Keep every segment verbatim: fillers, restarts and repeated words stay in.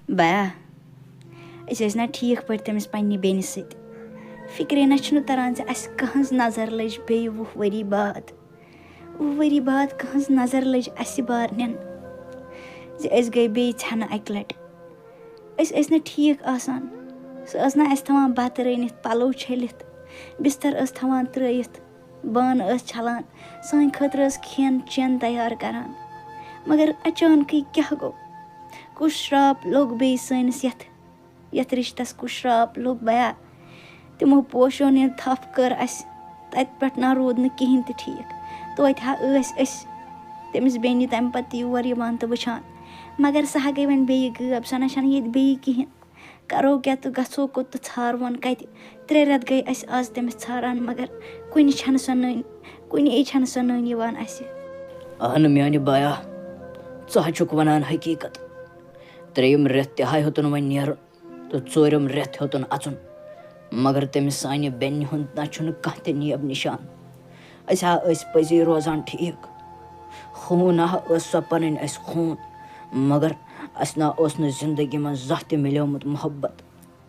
بیا، أسۍ ٲسۍ نا ٹھیٖک پٲٹھۍ تٔمِس پننہِ بیٚنہِ سۭتۍ؟ فِکرے نہ چھُنہٕ تران زِ اَسہِ کٕہٕنٛز نظر لٔج بیٚیہِ وُہ ؤری بعد۔ وُہ ؤری بعد کٕہٕنٛز نظر لٔج اَسہِ بارنٮ۪ن زِ أسۍ گٔے بیٚیہِ ژھٮ۪نہٕ اَکہِ لٹہِ۔ أسۍ ٲسۍ نہٕ ٹھیٖک آسان۔ سۄ ٲس نہٕ اَسہِ تھاوان بَتہٕ رٔنِتھ، پَلو چھٔلِتھ، بِستَر ٲس تھاوان ترٛٲیِتھ، بانہٕ ٲس چھَلان، سانہِ خٲطرٕ ٲس کھٮ۪ن چٮ۪ن تیار کَران۔ مگر اچانکٕے کیٛاہ گوٚو؟ کُس شرٛاپ لوٚگ بیٚیہِ سٲنِس یَتھ، یَتھ رِشتَس؟ کُس شرٛاپ لوٚگ بیا؟ تِمو پوشو نہٕ تھپھ کٔر اَسہِ۔ تَتہِ پٮ۪ٹھ نہ روٗد نہٕ کِہیٖنۍ تہِ ٹھیٖک۔ توتہِ ہا ٲسۍ أسۍ تٔمِس بیٚنہِ تَمہِ پَتہٕ تہِ یور یِوان تہٕ وٕچھان۔ مگر سۄ ہا گٔے وۄنۍ بیٚیہِ غٲب، سۄ نہ چھَنہٕ ییٚتہِ بیٚیہِ کِہیٖنۍ۔ کَرو کیٛاہ تہٕ گژھو کوٚت تہٕ ژھارون کَتہِ؟ ترٛےٚ رٮ۪تھ گٔے اَسہِ آز تٔمِس ژھاران، مگر کُنہِ چھَنہٕ سۄ نٔنۍ، کُنے چھَنہٕ سۄ نٔنۍ یِوان اَسہِ۔ اہن میانہِ بایا، ژٕ ہا چھُکھ وَنان حقیٖقت۔ ترٛیٚیِم رٮ۪تھ تہِ ہا ہیوٚتُن وۄنۍ نیرُن تہٕ ژوٗرِم رٮ۪تھ ہیوٚتُن اَژُن، مگر تٔمِس سانہِ بیٚنہِ ہُنٛد نہ چھُنہٕ کانٛہہ تہِ نیب نِشان۔ أسۍ ہا ٲسۍ پٔزی روزان ٹھیٖک۔ خوٗن ہا ٲس سۄ پَنٕنۍ اَسہِ خوٗن، مگر اَسہِ نہ اوس نہٕ زِندگی منٛز زانٛہہ تہِ مِلیومُت محبت۔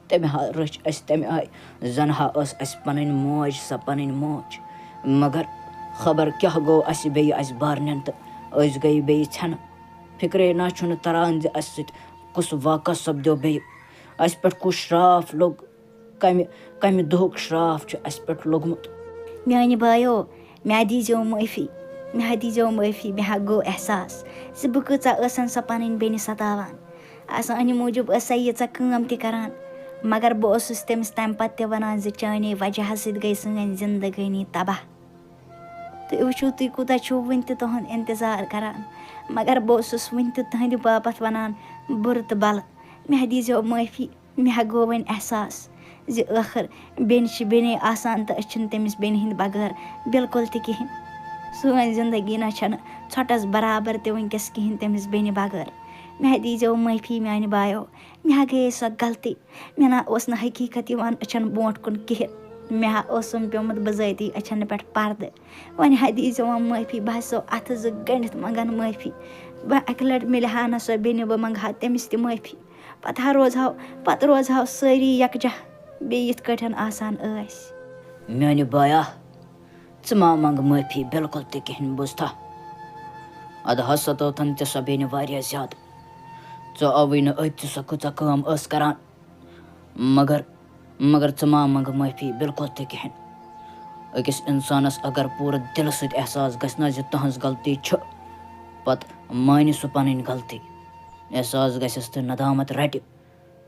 تٔمۍ ہا رٔچھ اَسہِ تَمہِ آیہِ، زَن ہا ٲس اَسہِ پَنٕنۍ موج سۄ پَنٕنۍ موج۔ مگر خبر کیٛاہ گوٚو اَسہِ بیٚیہِ اَسہِ بارنٮ۪ن تہٕ أسۍ گٔیہِ بیٚیہِ ژھٮ۪نہٕ۔ فِکرے نہ چھُنہٕ تران زِ اَسہِ سۭتۍ کُس واقعہ سپدیو بیٚیہِ۔ اَسہِ پٮ۪ٹھ کُس شرٛاف لوٚگ، کَمہِ، کَمہِ دۄہُک شرٛاف چھُ اَسہِ پٮ۪ٹھ لوٚگمُت۔ میٛانہِ بایو، مےٚ دیٖزیو معٲفی، مےٚ دیٖزیو معٲفی، مےٚ ہا گوٚو احساس زِ بہٕ کۭژاہ ٲسَن سۄ پَنٕنۍ بیٚنہِ ستاوان۔ آسانہِ موٗجوٗب ٲس سۄ ییٖژاہ کٲم تہِ کران، مگر بہٕ اوسُس تٔمِس تَمہِ پَتہٕ تہِ وَنان زِ چانہِ وجہہ سۭتۍ گٔے سٲنۍ زندگٲنی تباہ۔ تُہۍ وٕچھِو، تُہۍ کوٗتاہ چھِو وٕنہِ تہِ تُہُنٛد اِنتظار کران، مگر بہٕ اوسُس وٕنہِ تہِ تُہٕنٛدِ باپتھ وَنان بُرٕ تہٕ بَلہٕ۔ مےٚ دیٖزیو معٲفی، مےٚ گوٚو وۄنۍ احساس زِ ٲخٕر بیٚنہِ چھِ بیٚنے آسان تہٕ أسۍ چھِنہٕ تٔمِس بیٚنہِ ہِنٛدِ بغٲر بِلکُل تہِ کِہیٖنۍ۔ سٲنۍ زندگی نہ چھَنہٕ ژھۄٹَس برابر تہِ وٕنۍکٮ۪س کِہیٖنۍ تٔمِس بیٚنہِ بغٲر۔ مےٚ دیٖزیو معٲفی میٛانہِ بایو، مےٚ گٔیے سۄ غلطی۔ مےٚ نہ اوس نہٕ حقیٖقت یِوان أچھَن برونٛٹھ کُن کِہیٖنۍ۔ مےٚ ہا اوسُم پیوٚمُت بِذٲتی أچھَن پٮ۪ٹھ پردٕ۔ وۄنۍ ہا دیٖزیوم معٲفی، بہٕ ہا چھَسو اَتھٕ زٕ گٔنٛڈِتھ منٛگان معٲفی۔ بہٕ اَکہِ لَٹہِ مِلہِ ہا نہ سۄ بیٚنہِ، بہٕ منٛگہٕ ہا تٔمِس تہِ معٲفی۔ پَتہٕ ہا روزہاو، پَتہٕ روزہاو سٲری یَکجاہ، بیٚیہِ یِتھ کٲٹھۍ آسان ٲسۍ۔ میٛانہِ بایا، ژٕ ما منٛگ معٲفی بِلکُل تہِ کِہیٖنۍ، بوٗزتھا؟ اَدٕ حظ ستٲوتھَن تہِ سۄ بیٚنہِ واریاہ زیادٕ۔ ژٕ آوٕے نہٕ أتۍ، ژٕ سۄ کۭژاہ کٲم ٲس کَران۔ مگر، مگر ژٕ ما منٛگ معٲفی بِلکُل تہِ کِہیٖنۍ۔ أکِس اِنسانَس اگر پوٗرٕ دِلہٕ سۭتۍ احساس گژھِ نہ زِ تٕہٕنٛز غلطی چھِ، پَتہٕ مانہِ سُہ پَنٕنۍ غلطی۔ احساس گژھٮ۪س تہٕ ندامت رَٹہِ۔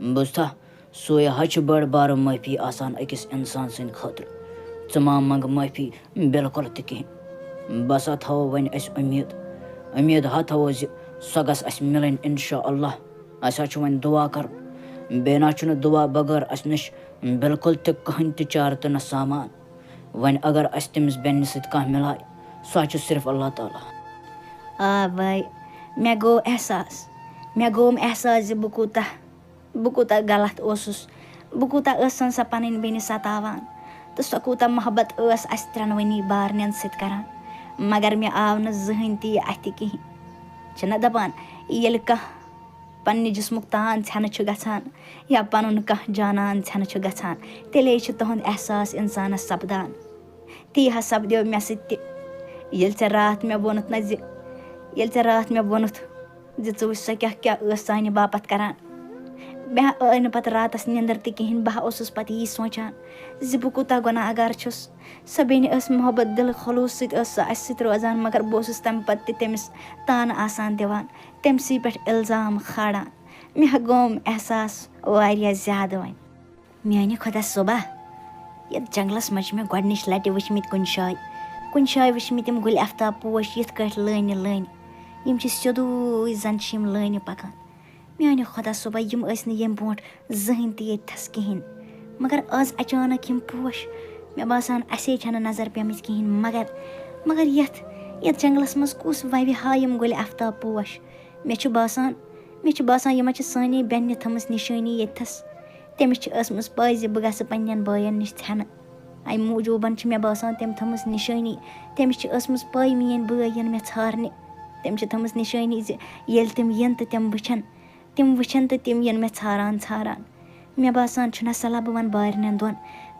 بوٗزتھا، سُے حظ چھُ بٔڑ بارٕ معٲفی آسان أکِس اِنسان سٕنٛدِ خٲطرٕ۔ ژٕ ما منٛگ معٲفی بِلکُل تہِ کِہیٖنۍ۔ بہٕ ہسا تھاوو وۄنۍ اَسہِ اُمید، اُمید ہا تھاوو زِ سۄ گژھِ اَسہِ مِلٕنۍ اِنشاء اللہ۔ اَسہِ حظ چھُ وۄنۍ دُعا کَرُن۔ بیٚیہِ نہ چھُنہٕ دُعا بغٲر اَسہِ نِش بِلکُل تہِ کٕہٕنۍ تہِ چارٕ تہٕ نہ سامان۔ وۄنۍ اگر اَسہِ تٔمِس بیٚنہِ سۭتۍ کانٛہہ مِلایہِ، سُہ حظ چھُ صرف اللہ تعالیٰ۔ آ بھاے، مےٚ گوٚو احساس، مےٚ گوٚوم احساس زِ بہٕ کوٗتاہ، بہٕ کوٗتاہ غلط اوسُس، بہٕ کوٗتاہ ٲسَن سۄ پَنٕنۍ بیٚنہِ ستاوان، تہٕ سۄ کوٗتاہ محبت ٲس اَسہِ ترٛٮ۪نوٕنی بارنٮ۪ن سۭتۍ کران۔ مگر مےٚ آو نہٕ زٕہٕنۍ تہِ یہِ اَتھِ کِہیٖنۍ۔ چھِنہ دَپان، ییٚلہِ کانٛہہ پننہِ جسمُک تان ژھٮ۪نہٕ چھُ گژھان یا پنُن کانٛہہ جانان ژھٮ۪نہٕ چھُ گژھان، تیٚلے چھُ تُہُنٛد احساس انسانس سپدان۔ تی ہا سپدیو مےٚ سۭتۍ تہِ۔ ییٚلہِ ژےٚ راتھ مےٚ ووٚنُتھ نہ زِ، ییٚلہِ ژےٚ راتھ مےٚ ووٚنُتھ زِ ژٕ وٕچھ سۄ کیٛاہ کیٛاہ ٲس سانہِ باپتھ کران، مےٚ آے نہٕ پتہٕ راتس نیندر تہِ کِہیٖنۍ۔ بہٕ ہا اوسُس پتہٕ یی سونچان زِ بہٕ کوٗتاہ گۄناہ گار چھُس۔ سۄ بیٚنہِ ٲس محبت دِلہٕ خلوٗص سۭتۍ ٲس سۄ اَسہِ سۭتۍ روزان، مگر بہٕ اوسُس تَمہِ پتہٕ تہِ تٔمِس تانہٕ آسان دِوان، تٔمۍ سٕے پٮ۪ٹھ الزام کھالان۔ مےٚ گوٚوم احساس واریاہ زیادٕ وۄنۍ۔ میانہِ خۄدا صٲبا، یتھ جنگلس منٛز چھِ مےٚ گۄڈٕنِچ لٹہِ وٕچھمٕتۍ کُنہِ جایہِ، کُنہِ جایہِ وٕچھمٕتۍ یِم گُلۍ افتاب پوش یِتھ کٲٹھۍ لٲنہِ لٲنہِ۔ یِم چھِ سیوٚدُے زن چھِ یِم لٲنہِ پکان۔ میانہِ خۄدا صٲبا، یِم ٲسۍ نہٕ ییٚمہِ برونٛٹھ زٕہٕنۍ تہِ ییٚتہِ تھَس کِہیٖنۍ۔ مگر آز اچانک یِم پوش، مےٚ باسان اَسے چھَنہٕ نظر پیٚمٕژ کِہیٖنۍ۔ مگر، مگر یَتھ، یَتھ جنٛگلَس منٛز کُس وَوِ ہا یِم گُلہِ آفتاب پوش؟ مےٚ چھُ باسان، مےٚ چھُ باسان یِمَن چھِ سانے بیٚنہِ تھٲمٕژ نِشٲنی ییٚتہِ تھَس۔ تٔمِس چھِ ٲسمٕژ پَے زِ بہٕ گژھٕ پنٛنٮ۪ن بٲیَن نِش ژھٮ۪نہٕ۔ اَمہِ موٗجوٗبَن چھِ مےٚ باسان تٔمۍ تھٲمٕژ نِشٲنی۔ تٔمِس چھِ ٲسمٕژ پَے میٛٲنۍ بٲے یِن مےٚ ژھارنہِ۔ تٔمۍ چھِ تھٲمٕژ نِشٲنی زِ ییٚلہِ تِم یِن تہٕ تِم وٕچھَن، تِم وٕچھن تہٕ تِم یِن مےٚ ژھاران ژھاران۔ مےٚ باسان چھُنہ سہلہ بہٕ وَنہٕ بارنٮ۪ن دۄن،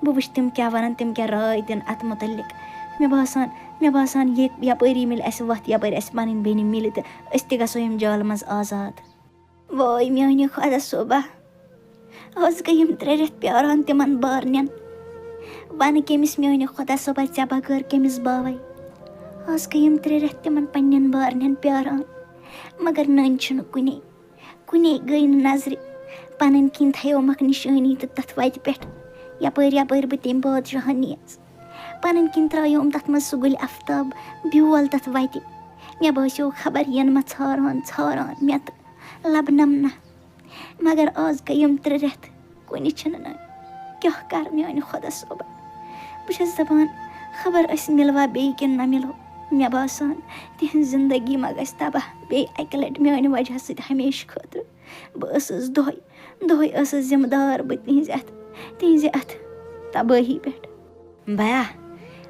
بہٕ وٕچھٕ تِم کیٛاہ وَنن، تِم کیٛاہ راے دِن اَتھ مُتعلِق۔ مےٚ باسان، مےٚ باسان یہِ یَپٲری مِلہِ اَسہِ وَتھ، یَپٲرۍ اَسہِ پَنٕنۍ بیٚنہِ مِلہِ تہٕ أسۍ تہِ گژھو ییٚمہِ جالہٕ منٛز آزاد۔ وٲے میٛانہِ خۄدا صٲبہ، آز گٔے یِم ترٛےٚ رٮ۪تھ پیٛاران تِمَن بارنٮ۪ن۔ وَنہٕ کٔمِس میٛانہِ خۄدا صٲبہ، ژےٚ بغٲر کٔمِس باوَے؟ آز گٔے یِم ترٛےٚ رٮ۪تھ تِمَن پنٛنٮ۪ن بارنٮ۪ن پیٛاران، مگر نٔنۍ چھِنہٕ کُنے، کُنے گٔے نہٕ نظرِ۔ پَنٕنۍ کِنۍ تھَیومَکھ نِشٲنی تہٕ تَتھ وَتہِ پٮ۪ٹھ، یَپٲرۍ یَپٲرۍ بہٕ تٔمۍ بادشاہَن نیٖژ۔ پَنٕنۍ کِنۍ ترٛایوم تَتھ منٛز سُہ گُلہِ افتاب بیول تَتھ وَتہِ۔ مےٚ باسیو خبر یِن ما ژھاران ژھاران مےٚ تہٕ لَبنَم نہ۔ مگر آز گٔے یِم ترٛےٚ رٮ۪تھ، کُنہِ چھِنہٕ نہٕ۔ کیٛاہ کَرٕ میٛانہِ خۄدا صٲبہ؟ بہٕ چھَس دَپان، خبر أسۍ مِلوا بیٚیہِ کِنہٕ نہ مِلو۔ مےٚ باسان، تِہِنٛز زِندگی ما گژھِ تباہ بیٚیہِ اَکہِ لَٹہِ میٛانہِ وجہ سۭتۍ ہمیشہٕ خٲطرٕ۔ بہٕ ٲسٕس دۄہَے، دۄہَے ٲسٕس ذِمہٕ دار بہٕ تِہِنٛزِ اَتھ، تِہِنٛزِ اَتھ تبٲہی پٮ۪ٹھ۔ بیا،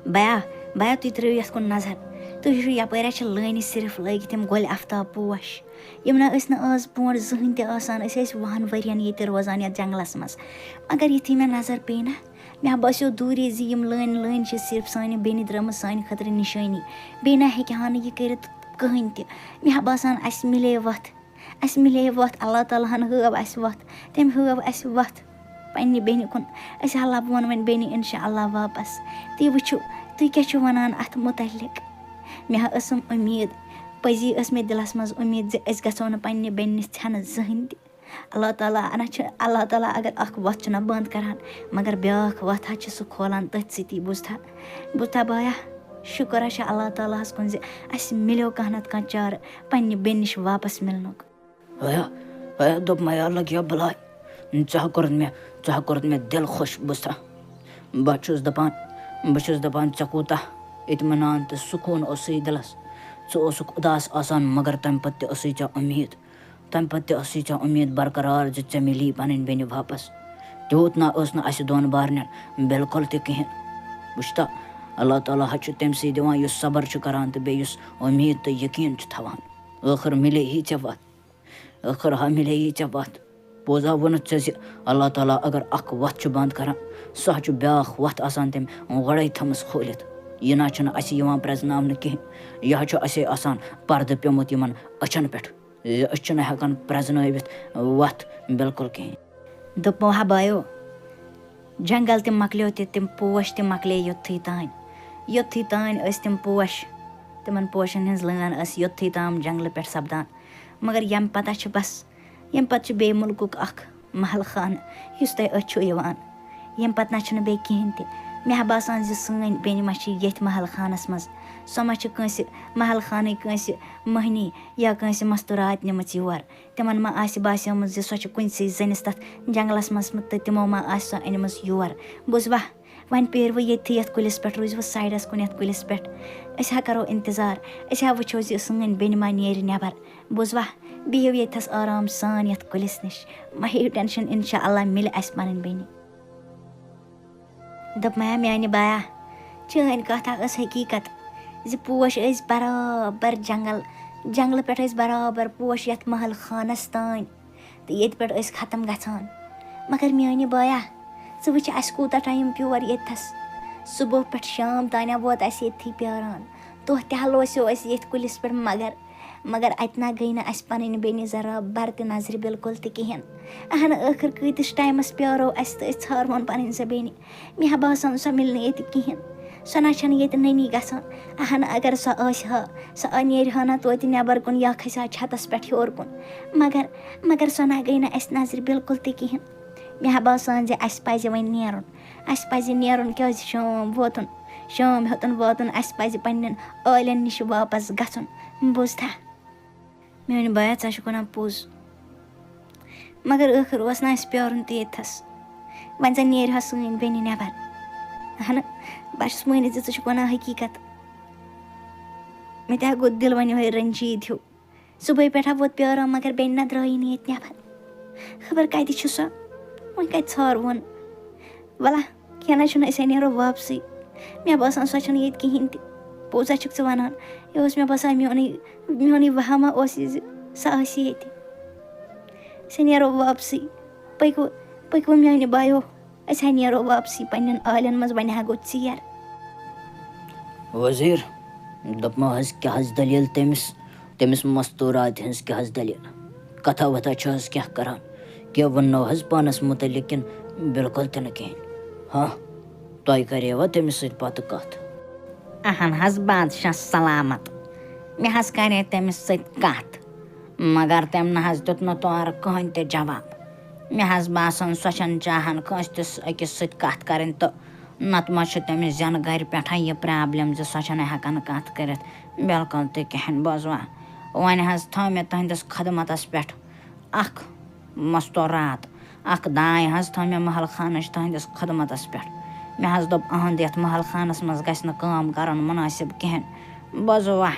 بیا، بیا، تُہۍ ترٛٲیِو یَتھ کُن نظر۔ تُہۍ وٕچھِو، یَپٲرۍ حظ چھِ لٲنہِ صرف لٲگِتھ یِم گۄلہِ افتاب پوش، یِم نہ ٲسۍ نہٕ آز برونٛٹھ زٕہٕنۍ تہِ آسان۔ أسۍ ٲسۍ وُہَن ؤرِیَن ییٚتہِ روزان یَتھ جنٛگلَس منٛز۔ مگر یُتھُے مےٚ نظر پیٚیہِ نہ، مےٚ باسیو دوٗرے زِ یِم لٲنۍ لٲنۍ چھِ صرف سانہِ بیٚنہِ درٛامٕژ سانہِ خٲطرٕ نِشٲنی۔ بیٚیہِ نہ ہیٚکہِ ہا نہٕ یہِ کٔرِتھ کٕہٕنۍ تہِ۔ مےٚ باسان، اَسہِ مِلے وَتھ۔ اَسہِ مِلے وَتھ، اللہ تعالیٰ ہَن ہٲو اَسہِ وَتھ، تٔمۍ ہٲو اَسہِ وَتھ پنٛنہِ بیٚنہِ کُن۔ أسۍ ہا لَبوون وۄنۍ بیٚنہِ اِنشاء اللہ واپَس۔ تُہۍ وٕچھِو، تُہۍ کیٛاہ چھِو وَنان اَتھ مُتعلِق؟ مےٚ ہا ٲسٕم اُمید، پٔزی ٲس مےٚ دِلَس منٛز اُمید زِ أسۍ گژھو نہٕ پنٛنہِ بیٚنہِ نِش ژھٮ۪نہٕ زٕہٕنۍ تہِ۔ اللہ تعالیٰ ہَنا چھِ، اللہ تعالیٰ اگر اَکھ وَتھ چھُنہ بنٛد کَران، مگر بیٛاکھ وَتھ ہا چھِ سُہ کھولان تٔتھۍ سۭتی۔ بوٗزتھا، بوٗزتھا بایا، شُکر ہا چھِ اللہ تعالیٰ ہَس کُن زِ اَسہِ مِلیو کانٛہہ نَتہٕ کانٛہہ چارٕ پنٛنہِ بیٚنہِ نِش واپَس مِلنُک۔ ہیا، ہیا، دوٚپ میا لگیا بلاے۔ ژےٚ ہا کوٚرُتھ مےٚ، ژےٚ ہا کوٚرُتھ مےٚ دِل خۄش، بوٗزتھا۔ بہٕ چھُس دَپان، بہٕ چھُس دَپان، ژےٚ کوٗتاہ اطمینان تہٕ سکوٗن اوسُے دِلَس۔ ژٕ اوسُکھ اُداس آسان، مگر تَمہِ پَتہٕ تہِ ٲسٕے ژےٚ اُمید۔ تَمہِ پَتہٕ تہِ ٲسٕے ژےٚ اُمید برقرار زِ ژےٚ مِلی پَنٕنۍ بیٚنہِ واپَس۔ تیوٗت نہ ٲس نہٕ اَسہِ دۄن بارنٮ۪ن بِلکُل تہِ کِہیٖنۍ۔ وٕچھتا، اللہ تعالیٰ ہا چھُ تٔمۍ سٕے دِوان، یُس صبر چھُ کَران تہٕ بیٚیہِ یُس اُمید تہٕ یقیٖن چھُ تھاوان۔ ٲخٕر مِلے ہی ژےٚ وَتھ۔ ٲخٕر ہا مِلے یی ژےٚ وَتھ۔ پوٚز ہا ووٚنُتھ ژےٚ زِ اللہ تعالیٰ اگر اَکھ وَتھ چھُ بنٛد کران، سُہ ہا چھُ بیٛاکھ وَتھ آسان تٔمۍ گۄڈَے تھٲمٕژ کھوٗلِتھ۔ یہِ نہ چھُنہٕ اَسہِ یِوان پرٛزناونہٕ کِہیٖنۍ۔ یہِ ہا چھُ اَسے آسان پردٕ پیوٚمُت یِمَن أچھَن پٮ۪ٹھ زِ أسۍ چھِنہٕ ہٮ۪کان پرٛزنٲوِتھ وَتھ بِلکُل کِہیٖنۍ۔ دوٚپمو ہا بایو، جنگل تہِ مۄکلیو تہِ، تِم پوش تہِ مۄکلے یوٚتتھٕے تام۔ یوٚتتھٕے تام ٲسۍ تِم پوش، تِمن پوشن ہٕنٛز لٲن ٲس یوٚتتھٕے تام جنگلہٕ پٮ۪ٹھ سپدان۔ مگر ییٚمہِ پتہٕ چھُ بس، ییٚمہِ پتہٕ چھُ بیٚیہِ مُلکُک اکھ محل خانہٕ، یُس تۄہہِ أتھۍ چھُو یِوان۔ ییٚمہِ پتہٕ نہ چھُنہٕ بیٚیہِ کِہیٖنۍ تہِ۔ مےٚ باسان زِ سٲنۍ بیٚنہِ ما چھِ ییٚتھۍ محل خانس منٛز۔ سۄ ما چھِ کٲنٛسہِ محل خانٕے، کٲنٛسہِ مٔہنی یا کٲنٛسہِ مستوٗرات نِمٕژ یور۔ تِمن ما آسہِ باسیومُت زِ سۄ چھِ کُنسٕے زٔنِس تتھ جنگلس منٛز تہٕ تِمو ما آسہِ سۄ أنمٕژ یور۔ بوٗزوا، وۄنۍ پیروٕ ییٚتھی یتھ کُلِس پٮ۪ٹھ، روٗزوٕ سایڈس کُن یتھ کُلِس پٮ۪ٹھ۔ أسۍ ہا کرو انتظار، أسۍ ہا وٕچھو زِ سٲنۍ بیٚنہِ ما نیرِ نٮ۪بر۔ بوٗزوا، بِہِو ییٚتھس آرام سان یتھ کُلِس نِش، مہ ہیٚیِو ٹینشن، انشاء اللہ مِلہِ اسہِ پنٕنۍ بیٚنہِ۔ دوٚپمَے میٛانہِ بایا، چٲنۍ کَتھ ہا ٲس حقیٖقت زِ پوش ٲسۍ برابر جنگل، جنگلہٕ پٮ۪ٹھ ٲسۍ برابر پوش یَتھ محل خانَس تام تہٕ ییٚتہِ پٮ۪ٹھ ٲسۍ ختم گژھان۔ مگر میٛانہِ بایا، ژٕ وٕچھ اَسہِ کوٗتاہ ٹایم پیوٚو ییٚتھَس۔ صُبح پٮ۪ٹھ شام تام ووت اَسہِ ییٚتھی پیٛاران۔ دۄہ تہِ ہلوسیو اَسہِ ییٚتھۍ کُلِس پٮ۪ٹھ، مگر مگر اَتہِ نہ گٔے نہٕ اَسہِ پَنٕنۍ بیٚنہِ ذرا بَر تہِ نظرِ بِلکُل تہِ کِہیٖنۍ۔ اَہَن، ٲخٕر کۭتِس ٹایمَس پیٛارو اَسہِ تہٕ أسۍ ژھارہون پَنٕنۍ سۄ بیٚنہِ۔ مےٚ ہا باسان، سۄ مِلہِ نہٕ ییٚتہِ کِہیٖنۍ۔ سۄ نہ چھَنہٕ ییٚتہِ نٔنی گژھان۔ اَہَن، اگر سۄ آسہِ ہا، سۄ نیرِ ہا نہ توتہِ نٮ۪بَر کُن یا کھسہِ ہا چھَتَس پٮ۪ٹھ ہیوٚر کُن۔ مگر، مگر سۄ نہ گٔے نہٕ اَسہِ نظرِ بِلکُل تہِ کِہیٖنۍ۔ مےٚ ہا باسان زِ اَسہِ پَزِ وۄنۍ نیرُن۔ اَسہِ پَزِ نیرُن، کیٛازِ شام ووتُن۔ شام ہیوٚتُن واتُن، اَسہِ پَزِ پنٛنٮ۪ن عٲلٮ۪ن نِش واپَس گژھُن۔ بوٗزتھا؟ میٛانہِ بایا، ژٕ ہا چھُکھ وَنان پوٚز۔ مگر ٲخٕر اوس نہٕ اَسہِ پیٛارُن تہِ ییٚتھَس۔ وۄنۍ زَن نیرِ ہا سٲنۍ بیٚنہِ نٮ۪بر۔ اَہَنہٕ، بہٕ ہا چھُس مٲنِتھ زِ ژٕ چھُکھ وَنان حقیٖقت۔ مےٚ تہِ ہا گوٚو دِل وۄنۍ یِہوٚے رنجیٖد ہیوٗ۔ صُبحٲے پٮ۪ٹھ ہا ووت پیٛاران، مگر بیٚنہِ نہ درٛایی نہٕ ییٚتہِ نٮ۪بر۔ خبر کَتہِ چھِ سۄ؟ وۄنۍ کَتہِ ژھارون؟ وَلہ، کینٛہہ نہ چھُنہٕ، أسۍ ہا نیرو واپسٕے۔ مےٚ باسان، سۄ چھَنہٕ ییٚتہِ کِہیٖنۍ تہِ۔ پوٚز ہا چھُکھ ژٕ وَنان۔ یہِ اوس مےٚ باسان، میونٕے، میونٕے وَہَم ہا اوس یہِ زِ سۄ آسہِ ییٚتہِ۔ أسۍ ہا نیرو واپسٕے۔ پٔکِو، پٔکِو میٛانہِ بایو، أسۍ ہا نیرو واپسٕے پنٛنٮ۪ن آلٮ۪ن منٛز، وۄنۍ ہا گوٚو ژیر۔ وزیر، دوٚپمو حظ، کیٛاہ حظ دٔلیٖل تٔمِس؟ تٔمِس مستوٗراتہِ ہٕنٛز کیٛاہ حظ دٔلیٖل؟ کتھا وتھا چھِ حظ کیٛاہ کران؟ کیٛاہ ووٚننو حظ پانس مُتعلق کِنہٕ بِلکُل تہِ نہٕ کِہیٖنۍ؟ ہاں، تۄہہِ کریوا تٔمِس سۭتۍ پتہٕ کتھ؟ اہن حظ، بادشاہ سلامت۔ مےٚ حظ کرے تٔمِس سۭتۍ کتھ، مگر تٔمۍ نہ حظ دیُت نہٕ تورٕ کٕہٕنۍ تہِ جواب۔ مےٚ حظ باسان، سۄ چھَنہٕ چاہان کٲنٛسہِ تِس أکِس سۭتۍ کَتھ کَرٕنۍ، تہٕ نَتہٕ ما چھُ تٔمِس زٮ۪نہٕ گَرِ پٮ۪ٹھَے یہِ پرٛابلِم زِ سۄ چھَنہٕ ہٮ۪کان کَتھ کٔرِتھ۔ بِلکُل تہِ کِہیٖنۍ، بوزوا؟ وۄنۍ حظ تھٲو مےٚ تُہٕنٛدِس خدمتَس پٮ۪ٹھ اَکھ مستورات، اَکھ داے حظ تھٲو مےٚ محل خانٕچ تُہٕنٛدِس خدمتَس پٮ۪ٹھ۔ مےٚ حظ دوٚپ، أہنٛد یَتھ محل خانَس منٛز گژھِ نہٕ کٲم کَرُن مُنٲسِب کِہیٖنۍ۔ بوزوا؟